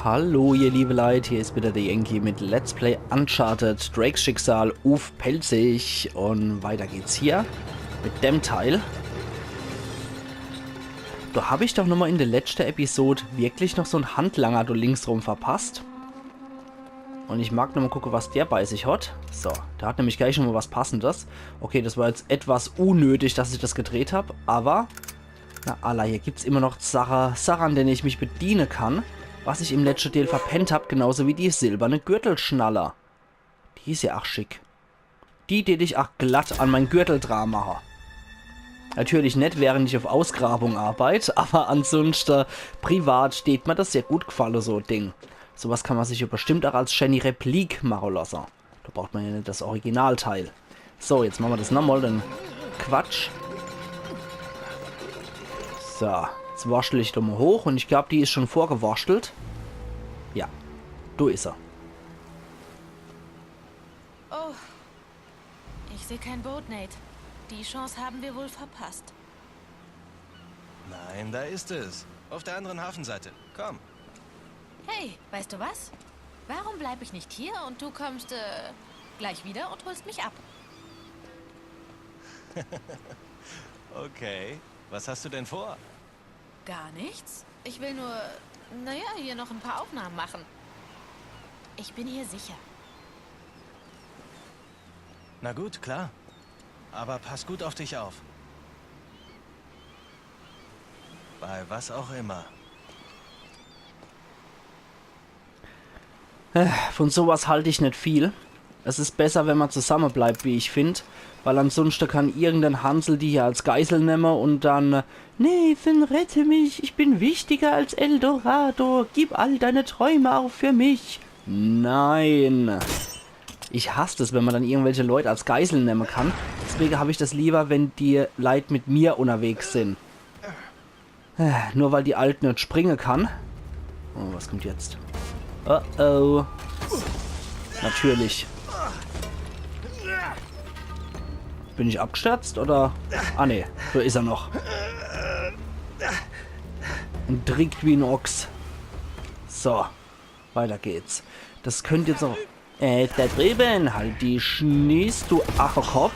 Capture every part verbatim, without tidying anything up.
Hallo ihr liebe Leit, hier is wieder der Yankee mit Let's Play Uncharted Drakes Schicksal uff Pälzisch un weiter geht's hier mit dem Teil. Do hab ich doch nochmol in de letschte Episod wirklich noch so'n Handlanger do links rum verpasst. Un ich mag nochmol gucke, was der bei sich hat. So, der hat nämlich gleich nochmol was Passendes. Okay, das war jetzt etwas unnötig, dass ich das gedreht hab, aber na, alla, hier gibt's immer noch Sache, Sache, an dene ich mich bediene kann. Was ich im letschte Deel verpennt hab, genauso wie die silberne Gürtelschnalle. Die is ja ach schick. Die dät ich ach glatt an mein Gürtel dra mache. Natürlich net, während ich uff Ausgrabung arbeid, aber ansunschte privat dät mer das sehr gut gfalle, so e Ding. Sowas kann mer sich ja bestimmt ach als schäni Replik mache lasse. Do braucht mer ja net das Originalteil. So, jetzt mache mer das nochmol, den Quatsch. So, jetzt worschtel ich do mol hoch un ich glaab, die is schon vorgeworschtelt. Ja, do is er. Oh, ich sehe kein Boot, Nate. Die Chance haben wir wohl verpasst. Nein, da ist es. Auf der anderen Hafenseite. Komm. Hey, weißt du was? Warum bleibe ich nicht hier und du kommst äh, gleich wieder und holst mich ab? Okay. Was hast du denn vor? Gar nichts. Ich will nur, naja, hier noch ein paar Aufnahmen machen. Ich bin hier sicher. Na gut, klar. Aber pass gut auf dich auf. Bei was auch immer. Von sowas halt ich net viel. Es is besser, wenn mer zusamme bleibt, wie ich find. Weil ansunschte kann irgendein Hansel die hier als Geisel nemme un dann: „Nathan, rette mich, ich bin wichtiger als Eldorado, gib all deine Träume auf für mich.“ Nein. Ich hass es, wenn mer dann irgendwelche Leut als Geisel nemme kann. Deswege hab ich das lieber, wenn die Leit mit mir unterwegs sin. Äh, nur weil die Alt net springe kann. Oh, was kommt jetzt? Oh oh. Natürlich. Bin ich abgestürzt oder? Ah ne, do is er noch. Un drickt wie en Ochs. So, weiter geht's. Das könnt jetzt noch. Äh, da drüben, halt die Schnies, du Affekopp.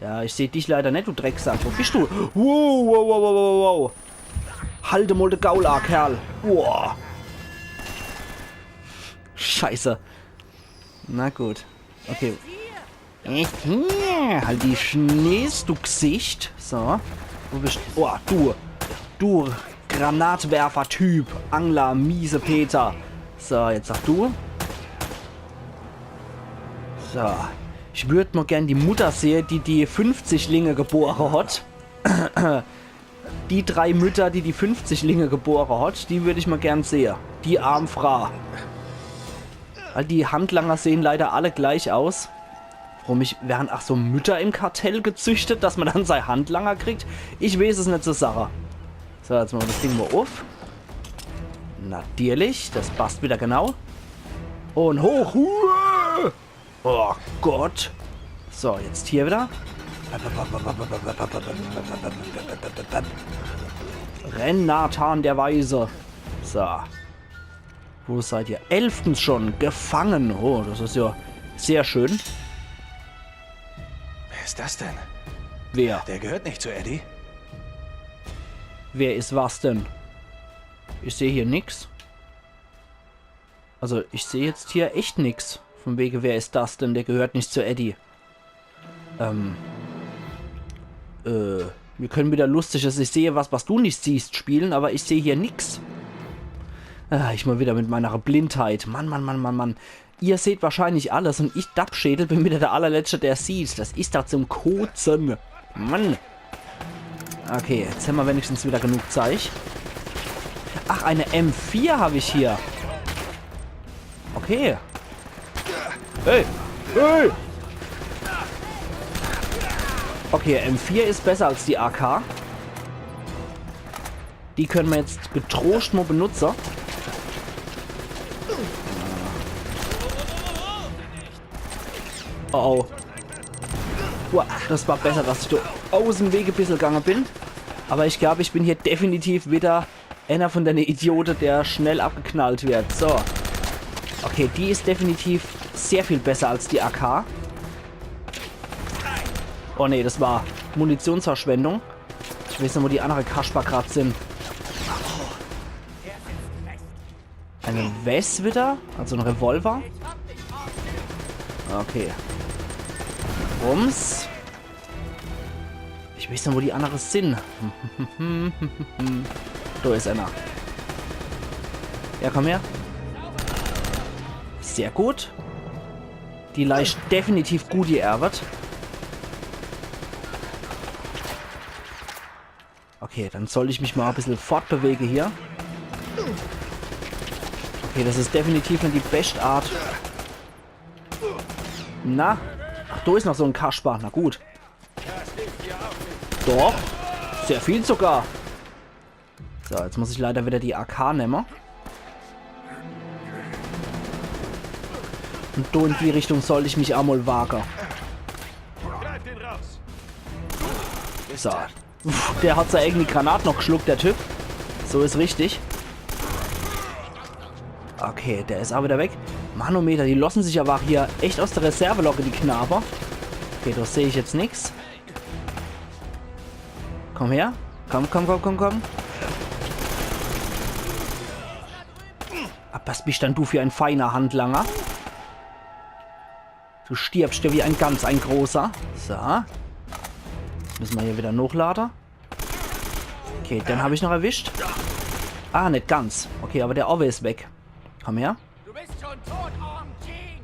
Ja, ich seh dich leider net, du Drecksack. Wo bist du? Wow, wow, wow, wow, wow, wow. Halt mol de Gaul a, Kerl. Wow. Scheiße. Na gut. Okay. Echt hier? Halt die Schnies, du Gsicht. So. Wo bist du? Oh, du. Du Granatwerfer-Typ. Angler, miese Peter. So, jetzt sag du. So. Ich würd mol gern die Mutter sehe, die die fünfzig Linge gebore hat. Die drei Mütter, die die fünfzig Linge gebore hat, die würd ich mol gern sehe. Die arm Fraa. Weil die Handlanger sehen leider alle gleich aus. Warum ich, werden ach so Mütter im Kartell gezüchtet, dass mer dann sei Handlanger kriegt? Ich weeß es net so sache. So, jetzt mache mer das Ding mol uff. Natürlich, das passt wieder genau. Un hoch. Uah! Oh Gott. So, jetzt hier wieder. Renn, Nathan der Weise. So. Wo seid ihr? Elftens schon. Gefangen. Oh, das is ja sehr schön. Wer ist das denn? Wer? Der gehört nicht zu Eddie. Wer is was denn? Ich seh hier nix. Also, ich seh jetzt hier echt nix. Von wege, wer is das denn? Der gehört nicht zu Eddie. Ähm. Äh, mir können wieder lustiges „Ich sehe was, was du nicht siehst“ spielen, aber ich seh hier nix. Ah, ich mol wieder mit meiner Blindheit. Mann, Mann, Mann, Mann, Mann. Ihr seht wahrscheinlich alles un ich Dappschädel bin wieder der allerletzte, der sieht. Das is doch zum Kotzen. Mann. Okay, jetzt hämmer wenigstens wieder genug Zeich. Ach, eine M vier hab ich hier. Okay. Hey! Hey! Okay, M vier is besser als die A K. Die können mer jetzt getroscht mol benutze. Oh oh. Uah, das war besser, dass ich do aus em Weg e bissel gange bin. Aber ich glaab, ich bin hier definitiv wieder Einer von dene Idiote, der schnell abgeknallt wird. So. Okay, die is definitiv sehr viel besser als die A K. Oh nee, das war Munitionsverschwendung. Ich weeß net, wo die annere Kasper grad sin. Eine Wes wieder? Also ein Revolver? Okay. Rums. Ich weeß net, wo die annere sin. Do is einer. Ja, komm her. Sehr gut. Die leischt definitiv gut die Ärwet. Okay, dann soll ich mich mal e bissel fortbewege hier. Okay, das is definitiv net die bescht Art. Na? Ach, do is noch so ein Kasper. Na gut. Doch. Sehr viel sogar. So, jetzt muss ich leider wieder die A K nemme. Und do in die Richtung soll ich mich emol wage. So. Uff, der hat sei eigene Granat noch geschluckt, der Typ. So is richtig. Okay, der is auch wieder weg. Manometer, die lossen sich aber auch hier echt aus der Reserve locke, die Knaber. Okay, do seh ich jetzt nix. Komm her. Komm, komm, komm, komm, komm. Ah, was bist dann du für ein feiner Handlanger? Du stirbst ja wie ein ganz ein großer. So. Jetzt müssen wir hier wieder nochlade. Okay, den hab ich noch erwischt. Ah, net ganz. Okay, aber der Owe is weg. Komm her. Du bist schon tot, Orm Ching.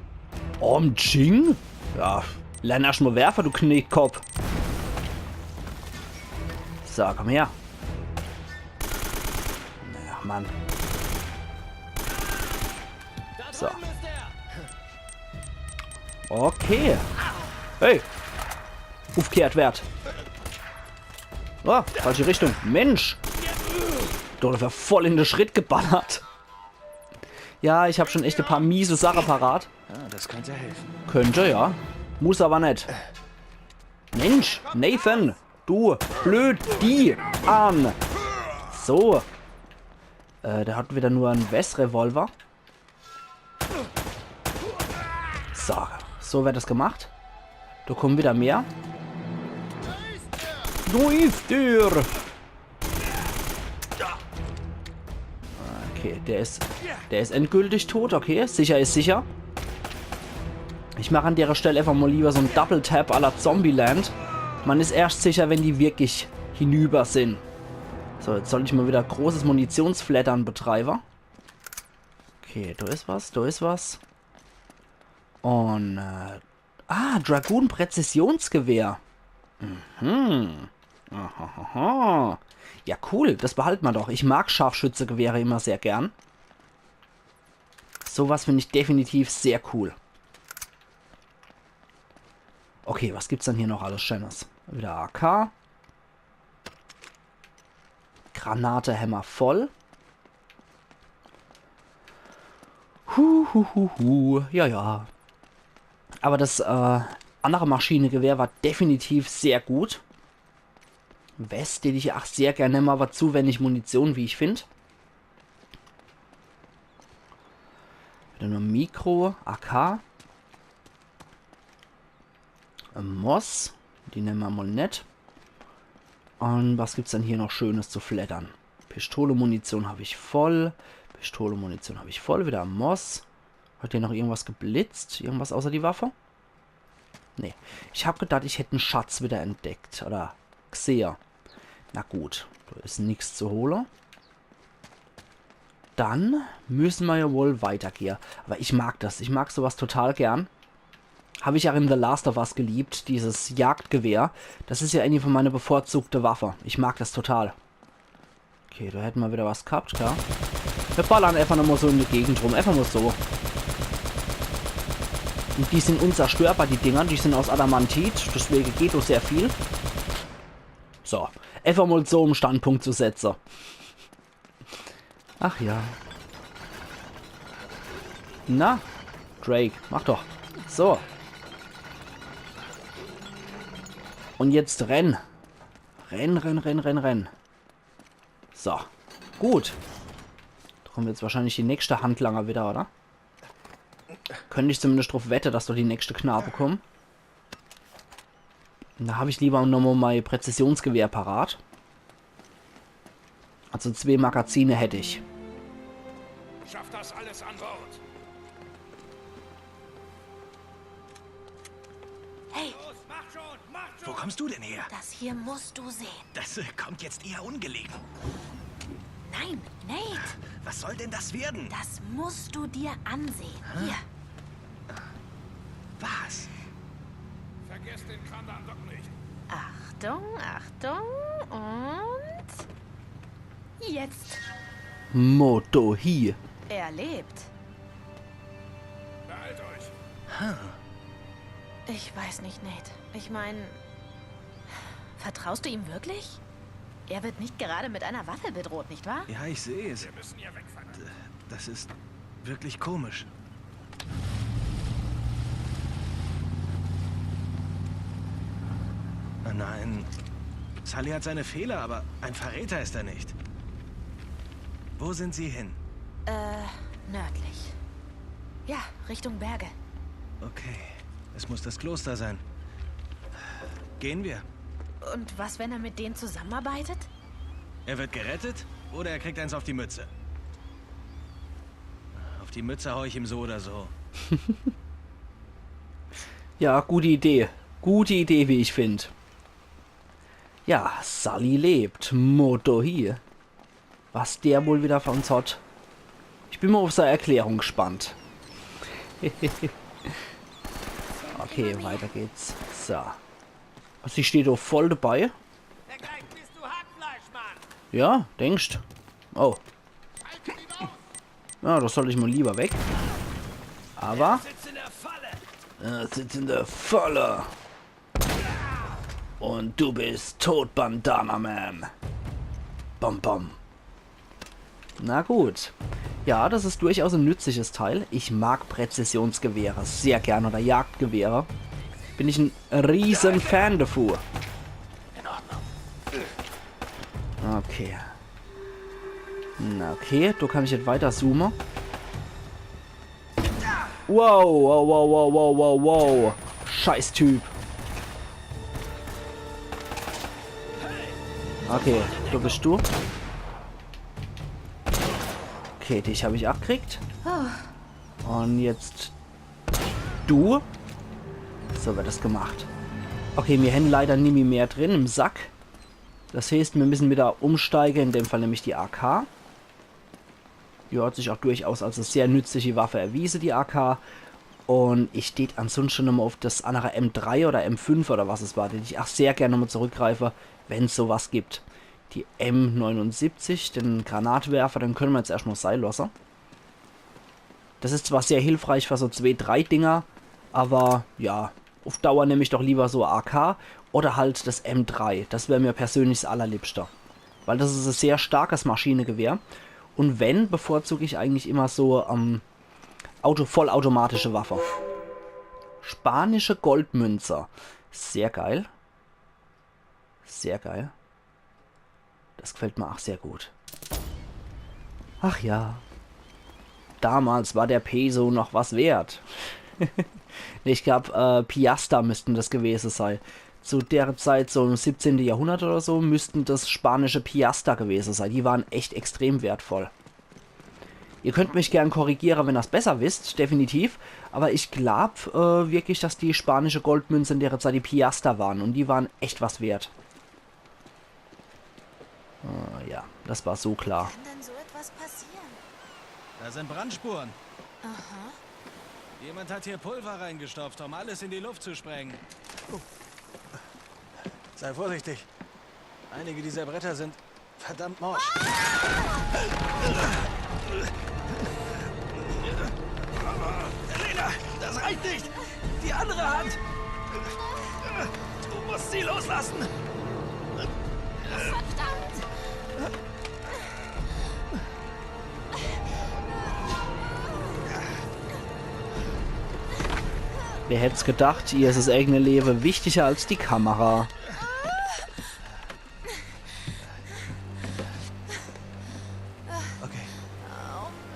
Orm Ching? Ja, lern erscht mal werfe, du Knickkopp. So, komm her. Naja, Mann. So. Okay. Hey. Ufkehrt werd. Oh, falsche Richtung. Mensch. Du hast mir voll in de Schritt geballert. Ja, ich hab schon echt e paar miese Sache parat. Ah, das könnte helfen. Könnte, ja. Muss aber net. Mensch, Nathan, du blöd die an. So. Äh, der hat wieder nur en Wes-Revolver. So, so werd das gemacht. Do kommen wieder mehr. Do is der. Okay, der is, der is endgültig tot. Okay, sicher is sicher. Ich mach an dere Stell einfach mal lieber so en Double Tap à la Zombieland. Man is erscht sicher, wenn die wirklich hinüber sin. So, jetzt soll ich mal wieder großes Munitionsflattern betreibe. Okay, do is was, do is was. Und, äh, ah, Dragoon-Präzisionsgewehr. Mhm. Ahahaha. Ja, cool, das behalten wir doch. Ich mag Scharfschützegewehre immer sehr gern. Sowas find ich definitiv sehr cool. Okay, was gibt's denn hier noch alles Schönes? Wieder A K. Granate hämmer voll. Hu, hu, hu, hu. Ja, ja. Aber das äh, andere Maschinegewehr war definitiv sehr gut. Wes, den ich ach sehr gerne nemme, aber zu wenig Munition, wie ich find. Wieder nur Mikro, A K. Äh, Moss. Die nemme mer mal net. Und was gibt's denn hier noch Schönes zu flattern? Pistole-Munition hab ich voll. Pistole-Munition hab ich voll. Wieder Moss. Hat hier noch irgendwas geblitzt? Irgendwas außer die Waffe? Nee. Ich hab gedacht, ich hätt en Schatz wieder entdeckt. Oder gsehe. Na gut, do is nix zu hole. Dann müssen mer ja wohl weitergehe. Aber ich mag das. Ich mag sowas total gern. Hab ich auch in The Last of Us geliebt, dieses Jagdgewehr. Das is ja eine von meine bevorzugte Waffe. Ich mag das total. Okay, do hätte mer wieder was gehabt, klar. Mir ballern einfach nochmal so in de Gegend rum. Einfach mal so. Und die sind unzerstörbar, die Dinger. Die sind aus Adamantit. Deswegen geht do sehr viel. So. Einfach mal so um Standpunkt zu setzen. Ach ja. Na? Drake, mach doch. So. Und jetzt renn. Renn, renn, renn, renn, renn. So. Gut. Do kommt jetzt wahrscheinlich die nächste Handlanger wieder, oder? Könnt ich zumindest druff wette, dass do die nächste Knabe kommen. Do hab ich lieber nochmal mei Präzisionsgewehr parat. Also zwee Magazine hätt ich. Schaff das alles an Bord. Hey, Los, mach schon, mach Wo schon. Kommst du denn her? Das hier musst du sehen. Das äh, kommt jetzt eher ungelegen. Nein, Nate, Was soll denn das werden? das musst du dir ansehen. Hier. Was? Vergiss den Krandan doch nicht. Achtung, Achtung und jetzt. Moto hi. Er lebt. Beeilt euch. Ich weiß nicht, Nate. Ich meine, vertraust du ihm wirklich? Er wird nicht gerade mit einer Waffe bedroht, nicht wahr? Ja, ich sehe es. Wir müssen hier weg, verdammt. Das ist wirklich komisch. Ah, nein. Sully hat seine Fehler, aber ein Verräter ist er nicht. Wo sind Sie hin? Äh, nördlich. Ja, Richtung Berge. Okay, es muss das Kloster sein. Gehen wir. Und was, wenn er mit denen zusammenarbeitet? Er wird gerettet oder er kriegt eins auf die Mütze. Auf die Mütze hau ich ihm so oder so. Ja, gute Idee. Gute Idee, wie ich find. Ja, Sully lebt. Moto hi. Was der wohl wieder für uns hat. Ich bin mal auf seine Erklärung gespannt. Okay, weiter geht's. So. Sie steht doch voll dabei. Gleich bist du Hackfleisch, Mann. Ja, denkst? Oh. Ja, das sollte ich mal lieber weg. Aber Sitz in der Falle. äh, sitzt in der Falle. Und du bist tot, Bandana Man. Bom, bom. Na gut. Ja, das ist durchaus ein nützliches Teil. Ich mag Präzisionsgewehre sehr gern oder Jagdgewehre. Bin ich ein riesen Fan davon. In Ordnung. Okay. Na okay, du kannst jetzt weiter zoomen. Wow, wow, wow, wow, wow, wow, wow. Scheiß Typ. Okay, du bist du. Okay, dich hab ich abgekriegt. Und jetzt du. So wird das gemacht. Okay, mir hänn leider nimmi mehr drin im Sack. Das heißt, wir müssen wieder umsteigen, in dem Fall nämlich die A K. Die hat sich auch durchaus als eine sehr nützliche Waffe erwiesen, die A K. Und ich tät ansonsten nochmal auf das andere M drei oder M fünf oder was es war, tät ich auch sehr gerne nochmal zurückgreifen, wenn's sowas gibt. Die M neunundsiebzig, den Granatwerfer, den können wir jetzt erstmal sein lassen. Das ist zwar sehr hilfreich für so zwei, drei Dinger, aber ja, auf Dauer nehm ich doch lieber so A K oder halt das M drei. Das wär mir persönlich das allerliebste. Weil das ist ein sehr starkes Maschinegewehr. Und wenn, bevorzuge ich eigentlich immer so ähm, Auto, vollautomatische Waffe. Spanische Goldmünze. Sehr geil. Sehr geil. Das gefällt mir auch sehr gut. Ach ja. Damals war der Peso noch was wert. Ich glaub, äh, Piaster müssten das gewesen sein. Zu der Zeit, so im siebzehnten Jahrhundert oder so, müssten das spanische Piaster gewesen sein. Die waren echt extrem wertvoll. Ihr könnt mich gern korrigieren, wenn das besser wisst, definitiv. Aber ich glaub äh, wirklich, dass die spanische Goldmünze in der Zeit die Piaster waren. Und die waren echt was wert. Ah, ja, das war so klar. Kann denn so etwas passieren? Da sind Brandspuren. Jemand hat hier Pulver reingestopft, um alles in die Luft zu sprengen. Sei vorsichtig. Einige dieser Bretter sind verdammt morsch. Elena, das reicht nicht! Die andere Hand! Du musst sie loslassen! Verdammt! Wer hätt's gedacht, ihr ist das eigene Leben wichtiger als die Kamera.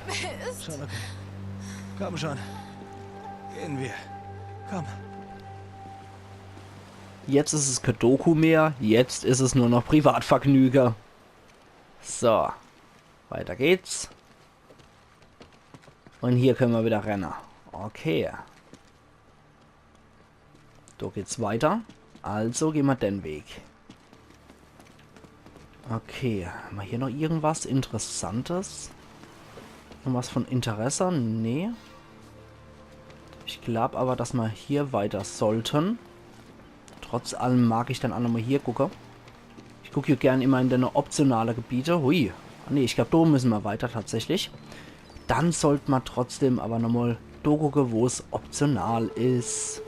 Ist. Schon okay. Komm schon. Gehen wir. Komm. Jetzt is es kä Doku mehr, jetzt is es nur noch Privatvergnüge. So, weiter geht's. Un hier könne mer wieder renne. Okay. Do geht's weiter. Also gehn mer den Weg. Okay, hämmer hier noch irgendwas Interessantes? Noch was von Interesse? Nee. Ich glaub aber, dass mer hier weiter sollten. Trotz allem mag ich dann aa nochmal hier gucke. Ich guck hier gern immer in denne optionale Gebiete. Hui. Ah, nee, ich glaub, do müsse mer weiter tatsächlich. Dann sollt mer trotzdem aber nochmal do gucke, wo's optional is.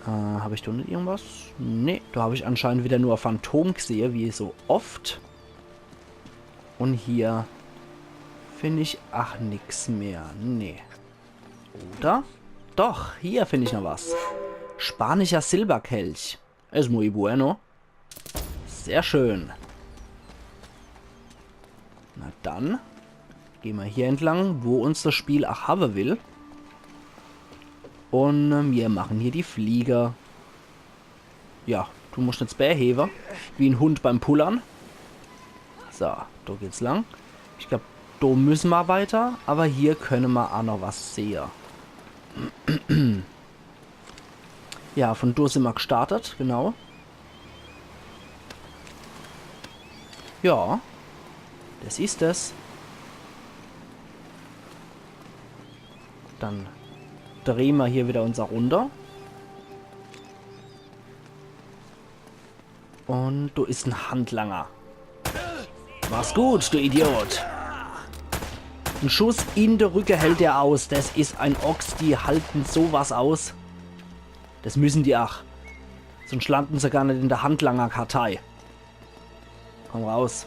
Äh, hab ich do net irgendwas? Nee, do hab ich anscheinend wieder nur e Phantom gesehe, wie so oft. Un hier find ich ach nix mehr. Nee. Oder? Doch, hier find ich noch was. Spanischer Silberkelch. Es muy bueno. Sehr schön. Na dann, gehn mer hier entlang, wo uns das Spiel ach hawwe will. Un äh, mir machen hier die Fliege. Ja, du musst jetzt Bää hewe. Wie en Hund beim Pullern. So, do geht's lang. Ich glaub, do müsse mer weiter, aber hier könne mer ach noch was sehe. Ja, von do sin mer gestartet, genau. Ja, das is es. Dann drehn mer hier wieder unser Runde. Un do is en Handlanger. Mach's gut, du Idiot. En Schuss in de Rücke hält der aus. Das is en Ochs, die halten so was aus. Das müssen die ach. Sonst landen se gar net in der Handlanger-Kartei. Komm raus.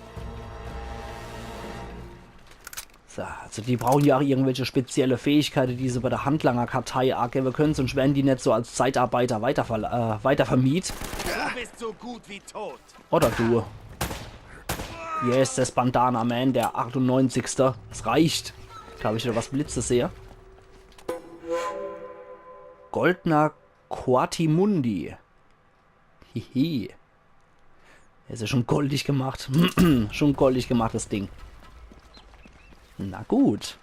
So, also die brauchen ja auch irgendwelche spezielle Fähigkeiten, die se bei der Handlanger-Kartei angeben können, sonst werden die net so als Zeitarbeiter weiterver äh, weitervermietet. Du bist so gut wie tot. Oder du. Yes, das Bandana Man, der achtundneunzigste. Es reicht. Da hab ich wieder was Blitze sehe. Goldener Quatimundi. Hihi. Es is schon goldig gemacht. Schon goldig gemacht, das Ding. Na gut.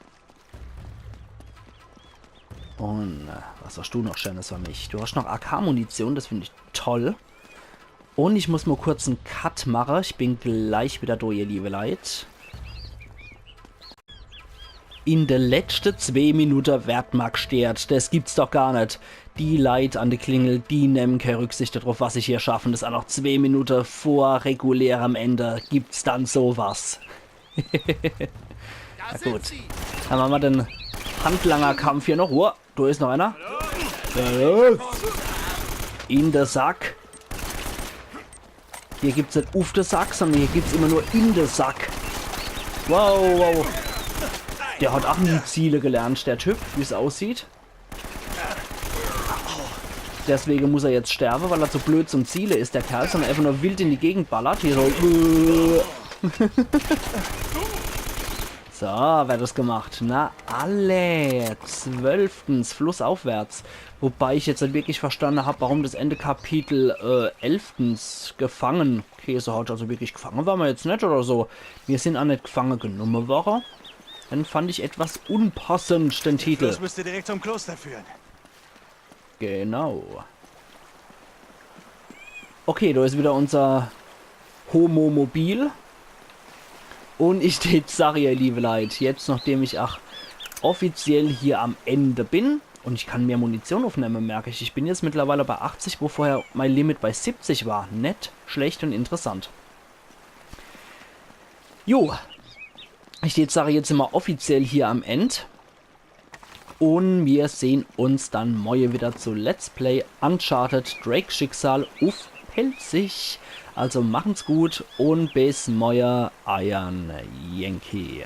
Un äh, was hast du noch Schönes für mich? Du hast noch A K-Munition, das find ich toll. Un ich muss mal kurz en Cut mache. Ich bin gleich wieder do, ihr liebe Leit. In de letschte zwee Minute werd ma gsteert. Das gibt's doch gar net. Die Leit an de Klingel, die nemmen kä Rücksicht drauf, was ich hier schaffe. Das ach noch zwee Minute vor regulärem Ende gibt's dann so was. Na gut. Dann mache ma den Handlanger-Kampf hier noch. Wow, do is noch einer. Äh, in de Sack. Hier gibt's net uff de Sack, sondern hier gibt's immer nur in de Sack. Wow, wow. Der hat ach nie ziele gelernt, der Typ, wie's aussieht. Deswegen muss er jetzt sterben, weil er zu blöd zum Ziele is, der Kerl, sondern einfach nur wild in die Gegend ballert. Hier so. Äh. So, werd das gemacht. Na, alle. Zwölftens, flussaufwärts. Wobei ich jetzt net wirklich verstanden hab, warum das Ende Kapitel äh, elftens gefangen. Okay, so hat also wirklich gefangen war ma jetzt net oder so. Mir sin ach net gefangen genommen worden. Dann fand ich etwas unpassend den Titel. Das müsste direkt zum Kloster führen. Genau. Okay, do is wieder unser Homo-Mobil. Un ich tät sage, ihr liebe Leit, jetzt nachdem ich ach offiziell hier am Ende bin un ich kann mehr Munition uffnemme, merk ich, ich bin jetzt mittlerweile bei achtzig, wo vorher mein Limit bei siebzig war. Net schlecht un interessant. Jo, ich tät sage, jetzt sin ma offiziell hier am End. Un mir sehn uns dann morje wieder zu Let's Play Uncharted Drake Schicksal uff Pälzisch. Also machen's gut un bis morje, eiern Yankee.